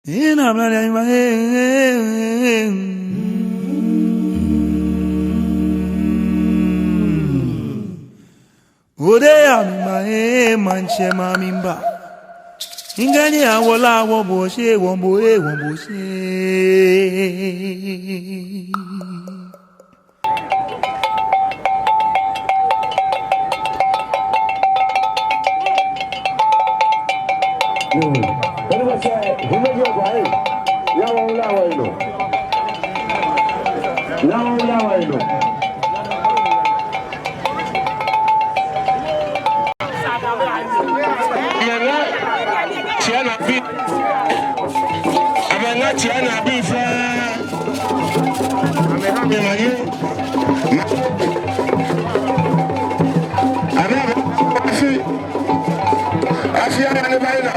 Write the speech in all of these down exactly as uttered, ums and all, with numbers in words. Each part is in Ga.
Ina mla ya ima, eh, eh, eh. Ode ya mi ma, eh, maŋtsɛ ma mi mba. Ŋkɛɛ ni awo la wo bo she, wo bo, eh, wo bo she. Amɛŋa tsiɛ naa bi. Amɛŋa tsiɛ naa bi fɛɛ. Amɛŋa mi ma ye. Amɛ, amɛ, afi. Afi aya ni ba yi na.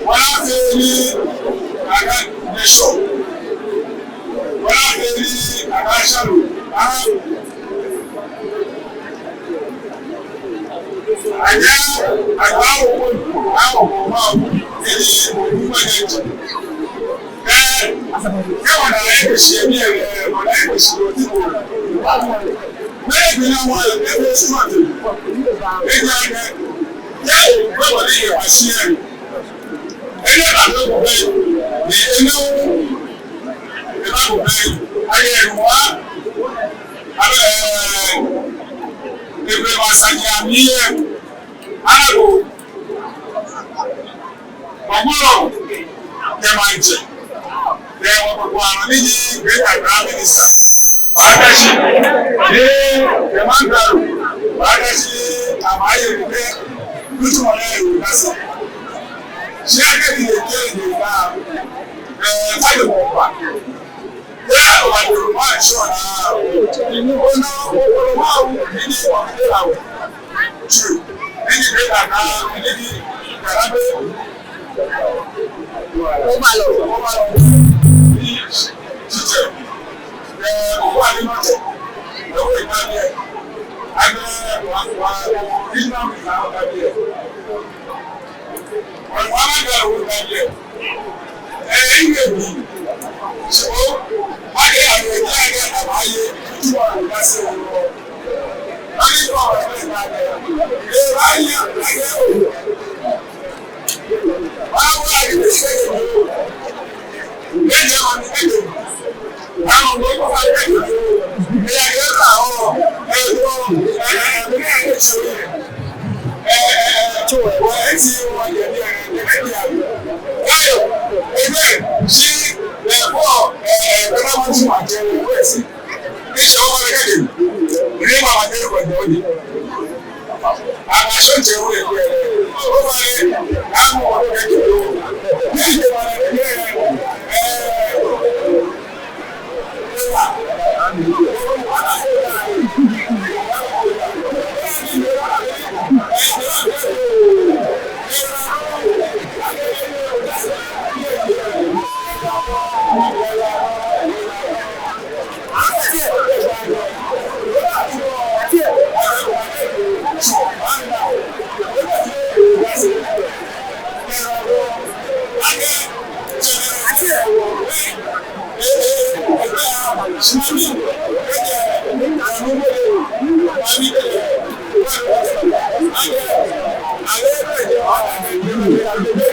Wɔbaafee ni akɛ nɛshɔ. Wɔbaafee ni akɛ sha lo. Aa. Anyɛ, agba wo ko, awo ko ma, eji ko ma nyɛ. Ee, kɛ wɔna yɛ kɛ shi yɛ biɛ, ee, wɔna yɛ kɛ shi yɛ oti ko. Mɛɛ bi na wɔ, ee, be smart. Ejaakɛ, yɛ, ee, wɔna yɛ kɛ shi yɛ. Enɛ ba ko bɛ, ni enɛ o, eba ko bɛ, ayɛ wa, abɛ, ee, ebe ma sa ni ami yɛ. Anago, Kpokpolo, kɛ maŋtsɛ, kɛ wɔ kpokpolo ni ji Greater Accra Minister, baakɛɛ shi, ni kɛ maŋkralo, baakɛɛ shi, amɛyɛ ni kɛ, nitsumɔ nɛɛ yɛ kase. Shi akɛ ni yɛ kɛ ni ba, ee, fale mɔ ba.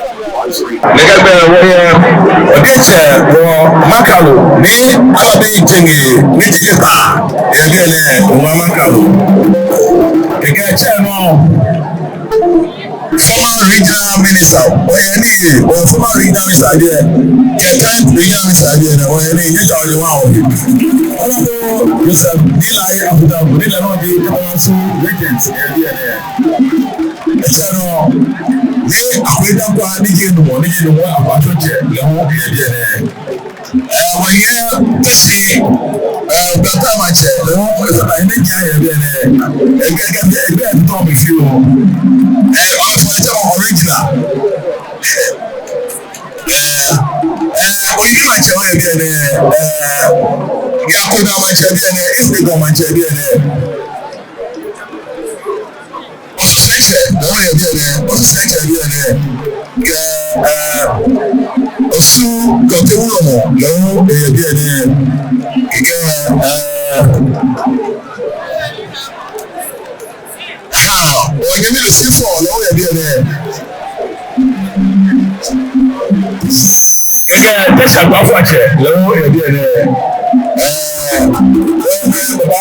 Nɛkɛ gbɛ wɔyɛ, wɔdiɛŋtsɛ, wɔ maŋkralo, ni ababi jɛŋɛ, ni ji eta, yɛ biɛ nɛɛ, wɔ maŋkralo. Kɛkɛ tsɛ nɔ, former regional minister, wɔyɛ ni, wɔ former regional minister biɛ, kɛ current regional minister biɛ nɛɛ, wɔyɛ ni, nyɛtsɛ wɔyɛ wa wɔ bi. Honorable Joseph Nii Laryea Aputam, ni lɛ nɔŋŋ ji Tamawasu Regent, yɛ biɛ nɛɛ. Etsɛ nɔ, ni Akwei Dankwa, ni ji Numo, ni ji Numo Akwatsotsɛ, lɛ hu yɛ biɛ nɛɛ. Ee, wɔyɛ Teshie, ee, Gbɛta maŋtsɛ, lɛ hu, ee, sata, ni ji yɛ biɛ nɛɛ. Ee, kɛ, kɛ, kɛ, kɛ, tɔ mi fi o. Ee, wɔfɔ tsɛ wɔ original. Ee, ee, Oyigbe maŋtsɛ, oyɛ biɛ nɛɛ. Ee, Yakoda maŋtsɛ biɛ nɛɛ, East Legon maŋtsɛ biɛ nɛɛ. Osu Sɛitsɛ, lɛ hu yɛ biɛ nɛɛ, Osu Sɛitsɛ biɛ nɛɛ. Kɛ, ee, Osu Kɔte Wulɔmɔ, lɛ hu yɛ biɛ nɛɛ. Kɛ, ee, haa, onyɛmi lɛ Osinfo, lɛ hu yɛ biɛ nɛɛ. Kɛ Teshie Agbafoiatsɛ, lɛ hu yɛ biɛ nɛɛ. Ee, lɛ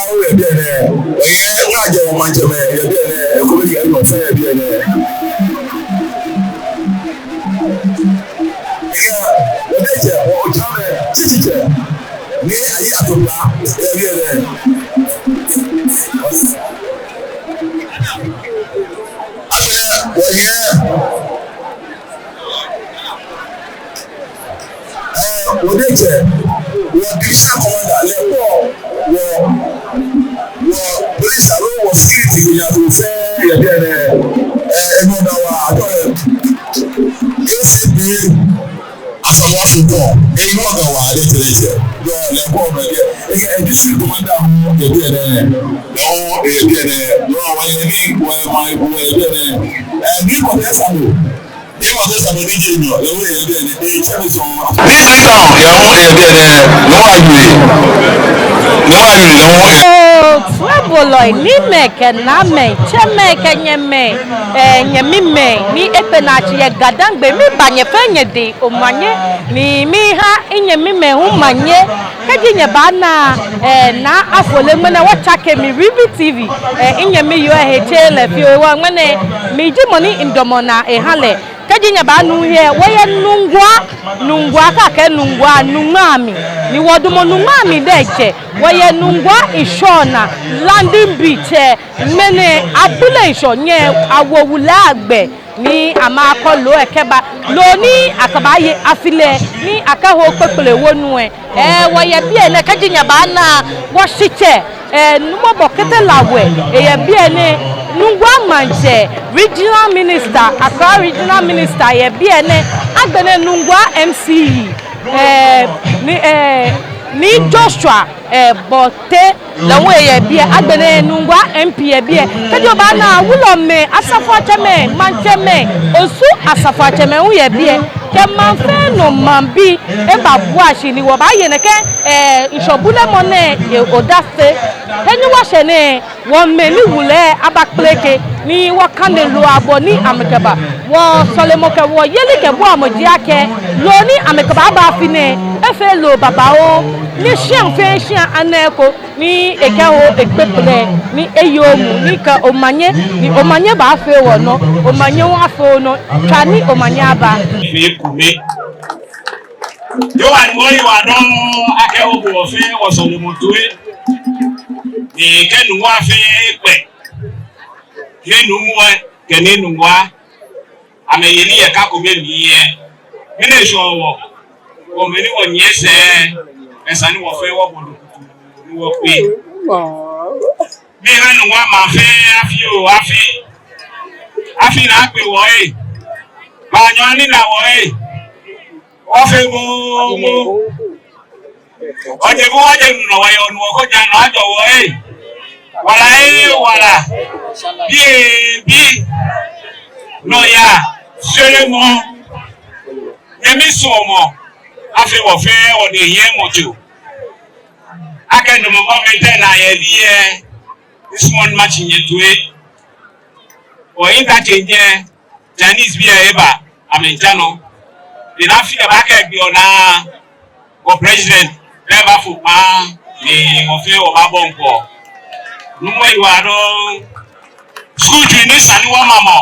hu yɛ biɛ nɛɛ. Wɔyɛ Ŋaajɔ maŋtsɛmɛi yɛ biɛ nɛɛ. Ekome kɛ nɔ fɛɛ yɛ biɛ nɛɛ. Kɛ wɔdiɛŋtsɛ, wɔ Otsaame Teshie tsɛ, Nii Ayi Atokpla, yɛ biɛ nɛɛ. Afee wɔyɛ, ee, wɔdiɛŋtsɛ, wɔ division commander lɛ kpɔ, wɔ, wɔ police aloo wɔ security gbɛjianɔtoo fɛɛ yɛ biɛ nɛɛ, ee, enɔ da wa atɔ lɛ. A C P, Asafoafo Kɔŋ, eyi wɔ Ga wa de tere jɛ. Yɔ lɛ kɔ mɛ jɛ. Eke district commander hu yɛ biɛ nɛɛ. Lɛ hu yɛ biɛ nɛɛ. Lɛ hu wɔyɛ ni wɔyɛ ma wɔyɛ biɛ nɛɛ. Eh, ni kɔ tɛ sa do. Ni kɔ tɛ sa do ni jɛ nyɔ. Lɛ hu yɛ biɛ nɛɛ. Eh, tsɛ mi sɔ. Ni yɛ nɔ, lɛ hu yɛ biɛ nɛɛ. Lɛ hu ayuli. Lɛ hu ayuli. Lɛ hu yɛ. Oo, fue boloi ni mɛ kɛ na mɛ, tsɛ mɛ kɛ nyɛ mɛ. Eh, nyɛmimɛi ni ekpe naa shi yɛ GaDangme, miba nyɛ fɛɛ nyɛdɛŋ omanye, ni miha minyɛmimɛi hu omanye. Kɛji nyɛbaana, eh, Naa Afole ŋmɛnɛ wɔtsake mli Ribi T V, eh, minyɛmi yoo lɛ he tse lɛ fioo, hewɔ ŋmɛnɛ mi ji mɔ ni midamɔ naa miha lɛ. Kɛji nyɛbaanu he, wɔyɛ Nungua, Nungua kɛ Nungua, Nungua mli. Ni wɔdamɔ Nungua mli diɛŋtsɛ, wɔyɛ Nungua ŋshɔnaa, landing beach, eh, ŋmɛnɛ abule ŋshɔ nyɛ awo wulɛ agbɛ ni amɛkɔ loo lɛ kɛba. Loo ni akɛbaaye afi lɛ ni akɛho kpekple wonu lɛ. Eh, wɔyɛ biɛ nɛɛ kɛji nyɛbaana wɔshitsɛ, eh, Nuumo Bɔkete Lawɛ, eyɛ biɛ nɛɛ, Nungua Maŋtsɛ, Regional Minister, Accra Regional Minister yɛ biɛ nɛɛ, agbɛnɛ Nungua M C E, eh, ni, eh, Nii Joshua, eh, Bɔte, lɛ hu eyɛ biɛ, agbɛnɛ Nungua M P yɛ biɛ. Kɛji obaana wulɔmɛi, asafoatsɛmɛi, maŋtsɛmɛi, Osu asafoatsɛmɛi hu yɛ biɛ. Kɛ maŋ fɛɛ nɔ maŋbii ebabua shi ni wɔbaaye nɛkɛ, eh, ŋshɔbulemɔ nɛɛ, eh, odase. He ni wɔshɛ nɛɛ, wɔmɛ ni wulɛ abakpeleke, ni wɔkane loo abɔ ni amɛkɛba. Wɔsɔlemɔ kɛ wɔyelikɛbuamɔ ji akɛ, loo ni amɛkɛbaaba afi nɛɛ, efee loo babaoo, ni shia fɛɛ shia ana eko, ni ekɛho ekpekple, ni eyi omuu, ni kɛ omanye, ni omanye baafee wɔnɔ, omanye hu afee onɔ, tswa ni omanye aba. Fee kome. Yoo, ani wɔyiwaladɔŋŋ akɛ obo wɔ fɛɛ wɔsɔlemɔ toi. Ni kɛ Nungua fɛɛ ekpɛ, kɛ Nuumo lɛ, kɛ Nii Nungua, amɛyeli yɛ ka kome mli lɛ, mɛni eshwɛ wɔ, wɔ mɛi ni wɔnyiɛ sɛɛ, esa ni wɔ fɛɛ wɔbɔ loo kutu ni wɔkpe. Miha Nungua maŋ fɛɛ afi oo afi. Afi ni akpe wɔ ee. Maŋnyɛ ni na wɔ ee. Wɔfee momo. Wɔje bu wɔje nu nɔ wɔyɛ onu wɔkɔ ja nɔ ajɔ wɔ ee. Wala ee wala. Bi ee bi. Nɔyaa. Shweremɔ. Nyɛmi suɔmɔ. Afee wɔ fɛɛ wɔdɛŋ hiɛmɔ tso. Akɛ Nungua maŋ tɛ na yɛ biɛ. This one match nyɛ toi. Wɔ interchange jɛ. Chinese bii lɛ eba, amɛmiija nɔ. Ni afi lɛ baakɛ gbi ona, wɔ president lɛ baafo kpaa, ni wɔ fɛɛ wɔbaabɔ ŋkɔ. Nuumo yiwaladɔŋŋ. School trip ni esa ni wɔmamɔ,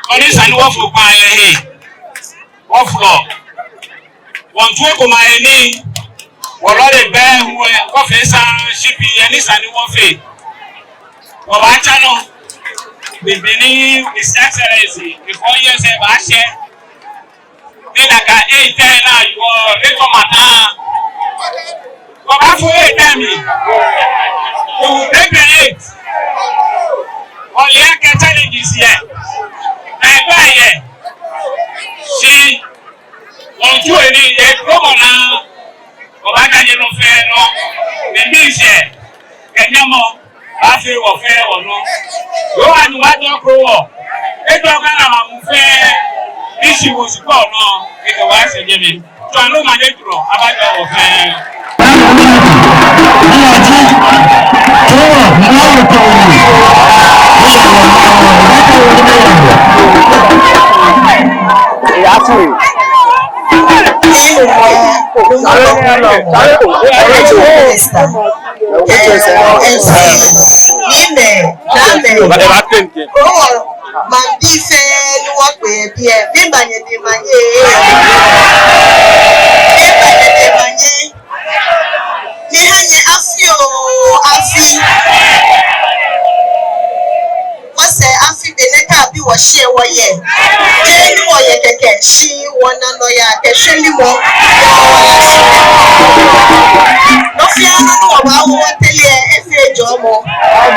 koni esa ni wɔfo kpaa yɛ he. Wɔfolɔ. Wɔmiitsu eko maye nii, wɔlɔle bɛ hu lɛ, kɔfɛ sa shipi yɛ ni esa ni wɔfee. Wɔbaatsa nɔ. Bibii ni His Excellency, efɔ yɛ sɛɛ baashɛ. Ni nakai etɛ naa yɔɔ, etɔ mata. Wɔbaafo etɛ mli. Ewu pɛpɛ et. Wɔle akɛ challenges yɛ. Naagba yɛ. Shi wɔmiitsu enii yɛ, wɔmɔ naa, wɔbaakane nɔ fɛɛ nɔ, ni miishɛɛ, kɛ nyɛmɔ, baafee wɔ fɛɛ wɔnɔ. Yoo, ani wɔjɔɔ kro wɔ, ejɔɔ Ghana maŋ muu fɛɛ, mishi wɔ shikpɔŋ nɔ, ekɛ wɔ ashɛ jɛmɛ. Tswa ni omanye durɔ, abajɔɔ wɔ fɛɛ. Maŋbii fɛɛ ni wɔkpe biɛ, miiba nyɛdɛŋ manye. Miiba nyɛdɛŋ manye. Miiha nyɛ afi oo afi. Wɔsɛɛ afi be nɛɛ kaabi wɔ shi wɔyɛ. Jeee ni wɔyɛ kɛkɛ, shi wɔna nɔyaa kɛ shwelimɔ. Nɔ fɛɛ nɔ ni wɔbaawo wɔteŋ lɛ, efee jɔɔmɔ.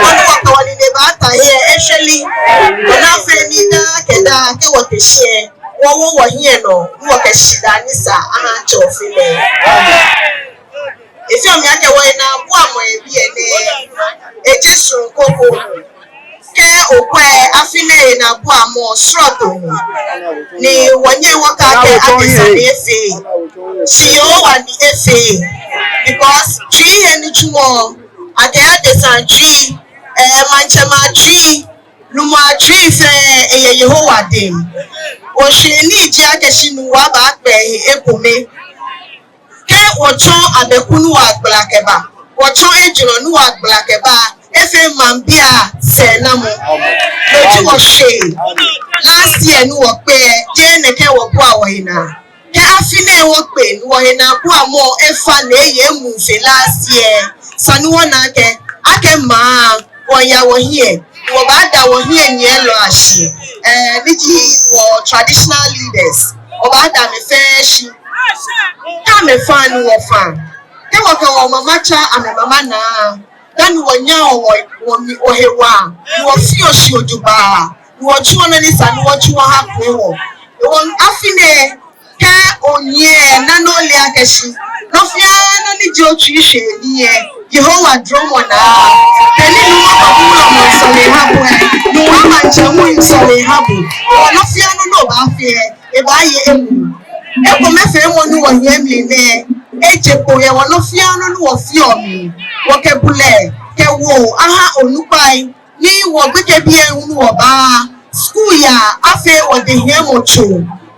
Nɔ ni wɔkɛ wɔnine baata he lɛ, eshwɛ lɛ. Wɔnaa fɛɛ ni daa kɛ daa kɛ wɔte shi lɛ, wɔwo wɔhiɛ nɔ, ni wɔkɛ shidaa ni sa aha Tsɛ Ofe lɛ. Efeɔ mi akɛ wɔyinaabuamɔ yɛ biɛ nɛɛ, eji srɔto ko. Kɛ okwɛ afi nɛɛ yinaabuamɔ srɔto ni, ni wɔnyɛŋ wɔkɛɛ akɛ adesa ni efee, shi Yehowa ni efee. Because tsui he nitsumɔ, akɛ adesa tsui, eh, maŋtsɛmɛi atsui, lumɛi atsui fɛɛ eyɛ Yehowa dɛŋ. Oshɛ ni ji akɛ shi nuu aba kpɛ he ekome. Kɛ wɔtsɔ abɛku ni wɔgbala kɛba, wɔtsɔ ejulɔ ni wɔgbala kɛba, efee maŋbii asɛɛnamɔ. No ji wɔshɛ. Last year ni wɔkpe, jeee nɛkɛ wɔbua wɔhe naa. Kɛ afi nɛɛ wɔkpe ni wɔyinaabuamɔ efa ni eye emuu fe last year, esa ni wɔna akɛ, akɛ maŋ, wɔya wɔhiɛ, wɔbaada wɔhiɛnyiɛlɔi ashi, eh, ni ji wɔ traditional leaders, wɔbaada amɛ fɛɛ shi. Kɛ amɛfa ni wɔfa. Kɛ wɔkɛ wɔmaŋ tsa amɛmaŋ naa, dani wɔnyaa wɔ, wɔ, wɔhe waa, ni wɔfeɔ shi jogbaŋŋ, ni wɔtsuɔ nɔ ni sa ni wɔtsu wɔha Krowɔ. Ewɔ afi nɛɛ, kɛ onyiɛ naa ni ole akɛ shi nɔ fɛɛ nɔ ni ji otsui shɛɛ ni yɛ Yehowa duromɔ naa. Beni Nuŋtsɔ Bɔbɔ lɛ mɔ sɔle ha bo ɛ, Nuŋtsɔ Maŋtsɛ hu sɔle ha bo. Ewɔ nɔ fɛɛ nɔ ni obaafee, ebaaye emuu. Ekomefeemɔ ni wɔyɔɔ mli nɛɛ, eje kpo yɛ wɔ nɔ fɛɛ nɔ ni wɔfeɔ mli. Wɔkɛ bulɛ kɛ woo aha onukpai. Ni wɔgbekɛbiiaŋ hu ni wɔba, skul yaa afee wɔdehiɛmɔtso.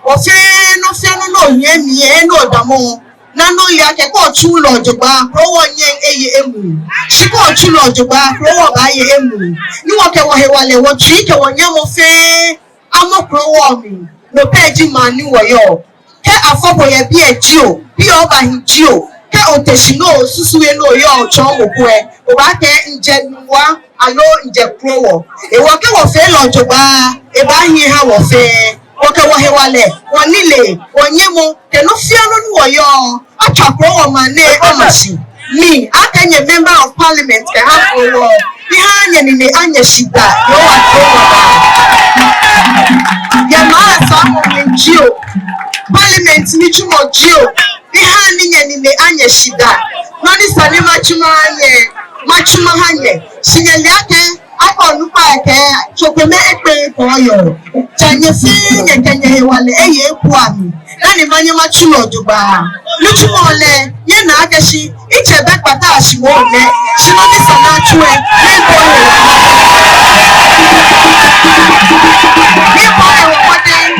Wɔfee nɔ fɛɛ nɔ ni ohiɛ mli yɛ ni odamɔ. Naa ni ole akɛ kɛ otsu lɛ jogbaŋŋ, Krowɔ nyɛŋ eye emuu. Shi kɛ otsu lɛ jogbaŋŋ, Krowɔ baaye emuu. Ni wɔkɛ wɔhewalɛ, wɔtsui kɛ wɔnyamɔ fɛɛ amɔ Krowɔ mli. No pɛ ji maŋ ni wɔyɔɔ. Kɛ afɔ bo yɛ biɛ jio, biɛ obahi jio, kɛ ote shi ni osusu he ni oyɔɔ otsɔɔ mɔ ko ɛ, obaakɛɛ mijɛ Nuŋtsɔ aloo mijɛ Krowɔ. Ewɔ kɛ wɔfee lɛ jogbaŋŋ, ebaahi eha wɔ fɛɛ. Wɔkɛ wɔhewalɛ, wɔnilee, wɔnyɛmɔ, kɛ nɔ fɛɛ nɔ ni wɔyɔɔ, atswa Krowɔ maŋ nɛɛ ama shi. Mi, akɛ nyɛ Member of Parliament kɛha Krowɔ, miha nyɛnine anyɛ shidaa, Yehowa Krowɔ naa. Yɛ maŋ saamɔ mli jio, Parliament nitsumɔ jio, miha ni nyɛnine anyɛ shidaa. Nɔ ni sa ni matsu maha nyɛ, matsu maha nyɛ. Shi nyɛle akɛ, akɛ onukpa kɛ, tso kome ekpe kɔɔyɔɔ. Ja nyɛ fɛɛ nyɛkɛ nyɛhewalɛ eye ebua mi. Dani manyɛ matsu lɛ jogbaŋŋ. Nitsumɔ lɛ, nyɛna akɛ shi, mitsɛ bɛ kpata shi mɔ nɛ, shi nɔ ni sa ni atsu ɛ, ni bɔ ɛ. Ni bɔ ɛ wɔ mɔdɛŋ,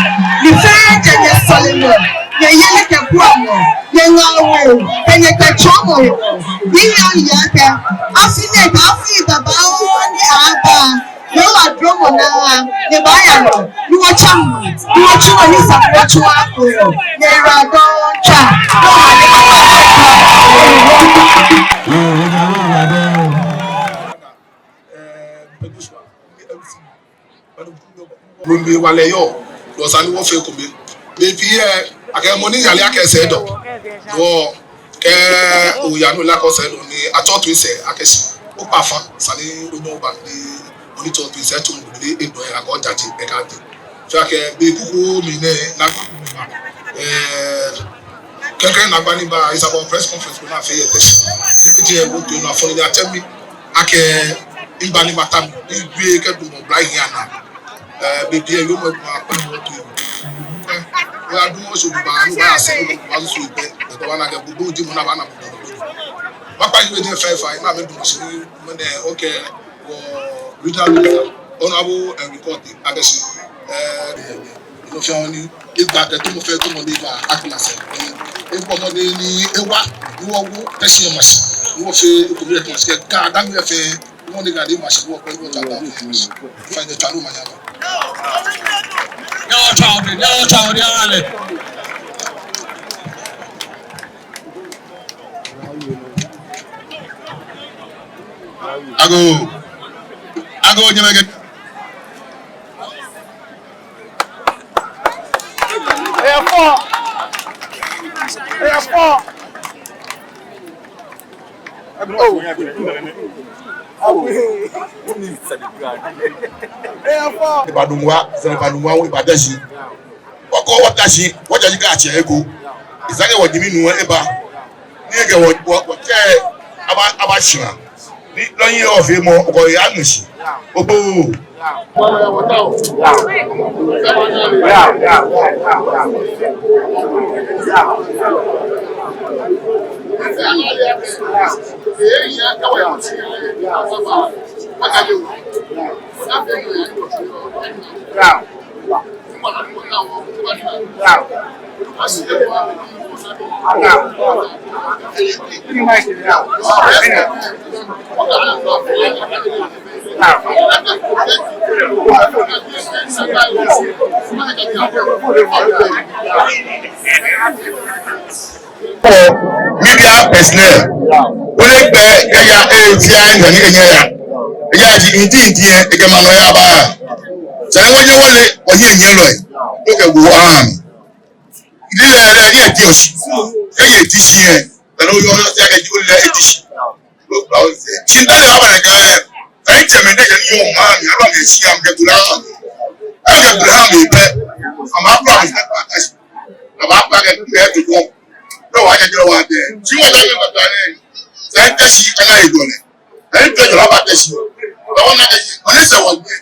ni fɛɛ jɛ nyɛsɔlemɔ, nyɛyeli kɛ buamɔ, nyɛŋaawoo, kɛ nyɛkpɛtsɔɔmɔ. Ni nyɛle akɛ, afi nɛɛ kɛ afi babaoo ni aba. Yehowa duromɔ naa, nyɛbaaya nɔ, ni wɔtsa mli, ni wɔtsu nɔ ni sa ni wɔtsu wɔha Krowɔ, nyɛyiwaladɔŋŋ tsa. Lombi wale yo, no sa ni wɔfee ekome. Be pii lɛ, akɛ mɔ ni yale akɛ sɛɛ dɔ. Wɔ Kɛ oya ni ole akɛ osɛɛ dɔ ni atsɔ toi sɛɛ akɛ shi okpa fã, sa ni onyɛ oba ni mɔ ni tsɔ toi sɛɛ tsu mli ni edɔ yɛ akɛ ojaje ekã tɛ. Fɛɛ akɛ be kuku mli nɛɛ naagba, eh, kɛkɛ naagba ni ba, it's about press conference ko ni afee yɛ Teshie. Ni kɛjɛ wɔtoi nɔ afɔ ni atsɛ mi akɛ migba ni mata mli, miwie kɛ dumɔ bla yi ana. Eh, be pii lɛ, yoomo lɛ kpa kpa ni wɔtoi. Eh, wɔyadu wɔshi jogbaŋŋ, ni wɔya sɛɛ, ni wɔsusu pɛ, ni wɔna akɛ gbogbo ji mɔ ni baana gbogbo. Wɔkpa yi be ji fɛɛ fɛɛ, ni amɛdu shi ni, mɛni, okay, wɔ regional minister, Honorable Henry Quartey, akɛ shi, eh, nɔ fɛɛ nɔ ni, egba kɛ tuumɔ fɛɛ tuumɔ ni ba, akɛ na sɛɛ, eh, egbɔmɔ ni, ni ewa, ni wɔwo, Teshie mashi, ni wɔfee ekome yɛ Teshie, kɛ Ga-Dangme fɛɛ, Nyɔŋmɔ ni Ga-Dangme mashi wɔ kpɛ ni wɔtswa Ga-Dangme mashi. Fine, tswa lɛ omanye aba. Nyɛ otswa ohe, nyɛ otswa ohe, ale. Agoo. Agoo, nyɛmɛi kɛ. Eyɛ fɔ. Eyɛ fɔ. Eba Nuŋua, sɛ eba Nuŋua, eba Teshie. Wɔ Kɛ wɔta shi, wɔjaje kɛ atsɛ eko. Esa akɛ wɔnyɛmi nuu lɛ eba. Ni ekɛ wɔ, wɔ, wɔtsɛ aba, aba shra. Ni lɔ nyiɛ wɔfeemɔ, okɔ ya nu shi. Ogbo. Wɔ media personnel, wole gbɛ kɛya, eh, fɛɛ ni enyɛ ya. Eya ji indi indi, eh, ekɛ maŋ lɛ yaba. Sane wɔnyɛ wɔle, wɔnyɛ nyɛlɔi. Okɛ wo ami. Ile lɛ, ile lɛ, ni eti oshi. Eyi eti shi, eh. Sane oyɔɔ, oyɔɔ, sane eji ole eti shi. Tsi nda lɛ aba lɛ ka, eh. Sane tsɛmɛi nɛɛ yɛ ni yɔɔ maŋ mli, aba amɛshi amɛkɛ tu lɛ. Amɛkɛ tu lɛ amɛbɛ. Amɛba amɛ. Amɛba kɛ tu lɛ tu kɔ. Lɔ wa jɛ jɛ wa jɛ. Tsi wɔ ta mi kata nɛ. Sane Teshie kana yi dɔ lɛ. Sane Teshie lɛ aba Teshie. Lɔ wɔ na Teshie. Mɔ ni sa wɔ gbɛ.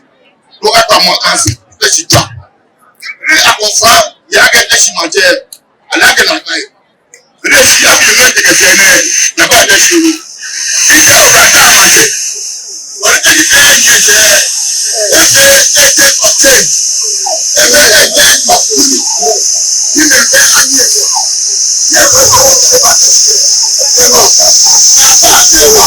Lɔ ka ta mɔ kan si. Teshie tsa. Ni akɔfa. Ya kɛ Teshie maŋtsɛ. Ala kɛ na ta yi. Teshie ya bi mɛ tɛkɛ fɛɛ nɛ, na ba Teshie lo. Ni ya wura na ma tɛ. Wala Teshie fɛɛ ni tɛ. Ebe tɛ tɛ kɔtɛ. Ebe tɛ tɛ kɔtɛ. Ni mɛ fɛɛ ani tɛ. Ni fɛɛ fɛɛ fɛɛ ba tɛ. Eba. Eba. Eba.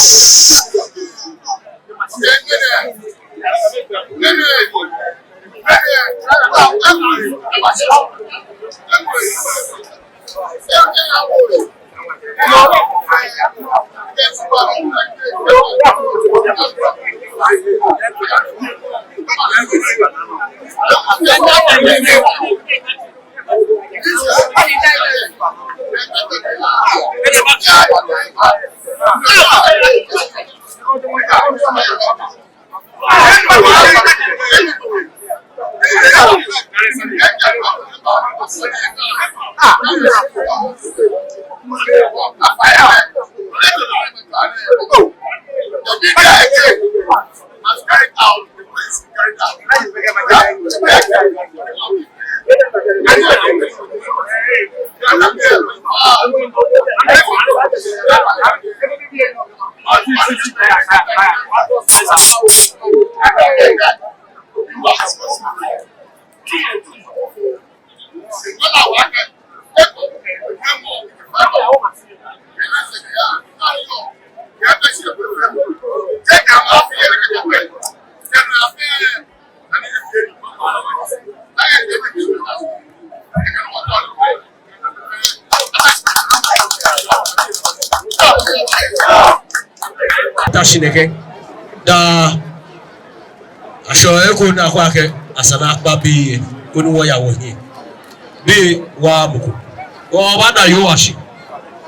Teshie nɛkɛ. Daa ashɔ eko ni akɔ akɛ esa ni akpa biɛ koni wɔya wɔhiɛ. Biɛ wa mɔ ko. Wɔbaada Yehowa shi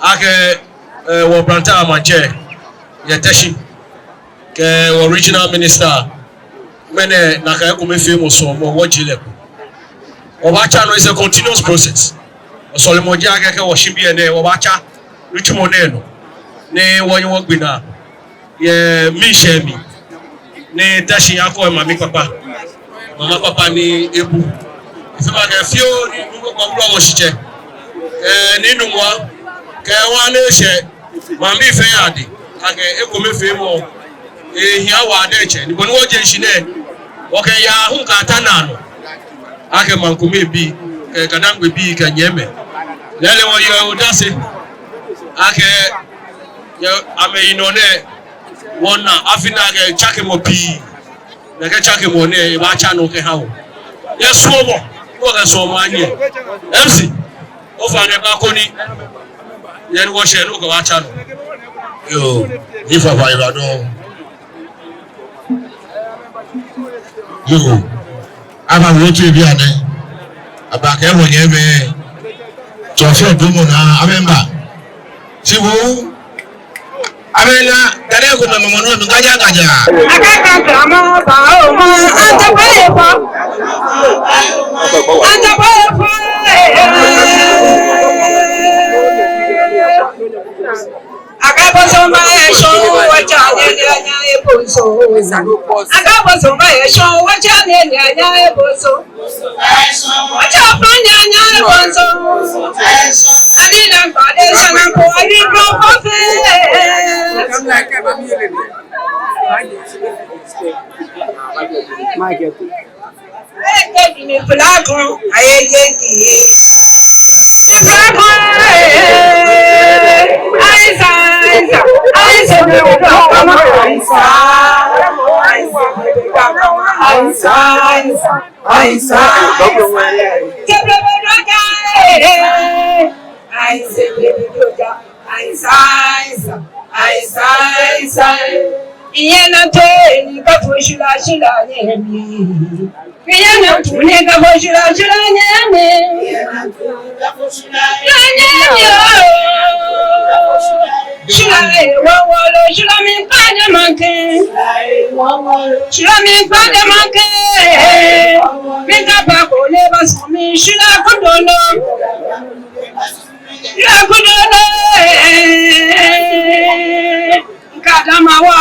akɛ, eh, wɔ Brantɛ Maŋtsɛ yɛ Teshie kɛ wɔ regional minister, mɛnɛ nakai ekomefeemɔ sɔɔmɔ wɔji lɛ ko. Wɔbaatsa nɔ, it's a continuous process. Wɔsɔlemɔ ji akɛ kɛ wɔshi biɛ nɛɛ, wɔbaatsa nitsumɔ nɛɛ nɔ. Ni wɔnyɛ wɔgbe naa yɛ miishɛɛ mli. Ni Teshie akɔ emami kpakpa. Mama kpakpa ni ebu. Efee ma kɛ fioo ni nukpakpa wulɔ wɔshitsɛ. Eh, ni numɔ kɛ wa ni eshɛ. Maŋbii fɛɛ yɛ ade, akɛ ekomefeemɔ, eh, hiɛ wa diɛŋtsɛ, ni bɔ ni wɔje shishi nɛɛ, wɔkɛya hu kɛta naa nɔ, akɛ maŋ kome bii, kɛ Ga-Dangme bii, kɛ nyɛmimɛi. Lɛɛlɛŋ wɔyeɔ odase, akɛ, yɛ amɛyinɔ nɛɛ, wɔna afi nɛɛ akɛ tsakemɔ pii. Nɛkɛ tsakemɔ nɛɛ, ebaatsa nɔ kɛha wɔ. Yɛ suɔmɔ, wɔkɛ suɔmɔ anyiɛ. M C, ofainɛ ba koni, yɛ ni wɔshɛ nɔ kɛbaatsa nɔ. Yoo, ni fafa yi ba dɔŋŋ. Yoo, aba wo tue bianɛ. Aba kɛ mɔ nyɛmimɛi. Tsɔfio dumɔ naa, amɛba. Shi bo, Abela, dare ko mama mɔnu mi gaja gaja. Akaka kama ba o ma, anta pa e pa. Anta pa e pa. Aka boso ba ye shon, wacha ne ne anya e boso. Wacha fun ne anya e boso. Adi na kpade sana ko ayi bro kofe. Michael. Aye jeji mi fulaku, aye jeji. Mi fulaku, eh, aisa, aisa, aisa, mi fulaku, aisa. Aisa, aisa, aisa, aisa. Kebele doja, eh, aisa, kebele doja. Aisa, aisa, aisa, aisa. Iyena tuni kafo shula shula nyemi. Iyena tuni kafo shula shula nyemi. Shula nyemi, oh. Shula, eh, wo, wo, lo, shula mi kpade manke. Shula mi kpade manke. Mi kapa ko le basu mi shula kudono. Yakudono, eh, kadama wa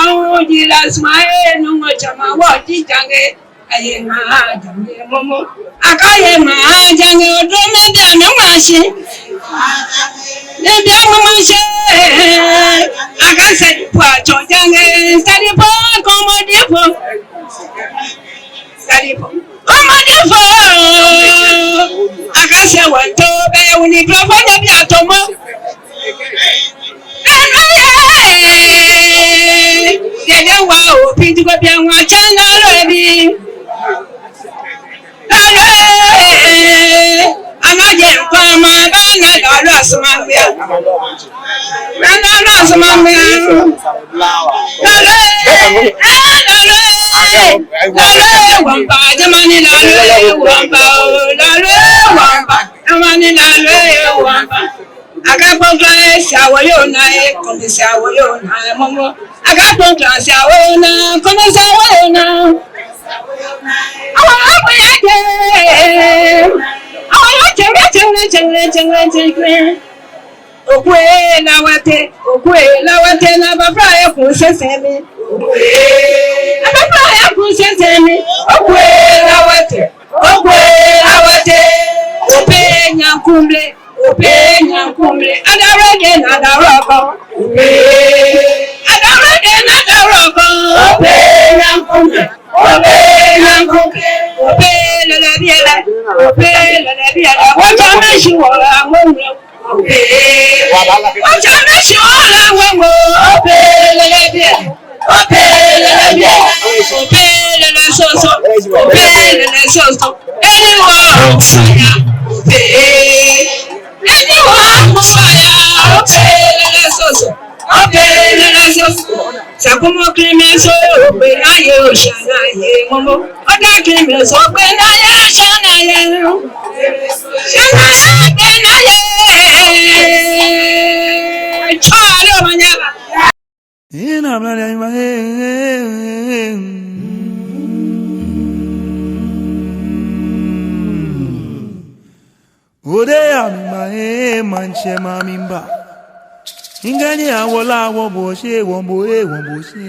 jila sma, eh, nungo chama wa jijange. Aye ma jange momo. Akaye ma jange odome bia mi mashi. Ne bia mi mashi. Akase pua cho jange, sadi pua komo dipo. Sadi pua komo dipo. Akase wanto be wuni profo ne bia tomo. Dede wa o pinti ko bia wa chana lobi. Lalo, eh, anaje kama bana lalo asumambia. Bana lalo asumambia. Lalo, eh, lalo, eh, lalo, eh, wamba, jamani, lalo, eh, wamba, oh, lalo, eh, wamba, jamani, lalo, eh, wamba. Akakpɔŋ klan si awo yona, eh, kɔmi si awo yona, eh, momo. Akakpɔŋ klan si awo yona, kɔmi si awo yona. Awo, awo ya je. Awo ya je, je, je. Okwe lawate, okwe lawate na bafra ye kun sese mi. Okwe. Abafra ye kun sese mi. Okwe lawate, okwe lawate. Ope nyankumle. Ope nyankumle, adawrede na adawrɔkɔ. Ope, adawrede na adawrɔkɔ. Ope nyankumle, ope nyankumle. Ope lɛlɛ biɛlɛ, ope lɛlɛ biɛlɛ. Wɔtsɔ mɛshi wɔla ŋɔŋɔ. Ope, wɔtsɔ mɛshi wɔla ŋɔŋɔ. Ope lɛlɛ biɛlɛ. Ope lɛlɛ biɛlɛ, ope lɛlɛ soso, ope lɛlɛ soso. Eni wa, ope. Eni wa, ope lɛlɛ soso, ope lɛlɛ soso. Sakumɔ Clemens, ope na ye oshana ye momo. Oda Clemens, ope na ye oshana ye. Ope na ye. Chale omanyaba. Ode ya mi ma, eh, manche ma mi mba. Ingani awola wo boshe, wo bo, eh, wo boshe.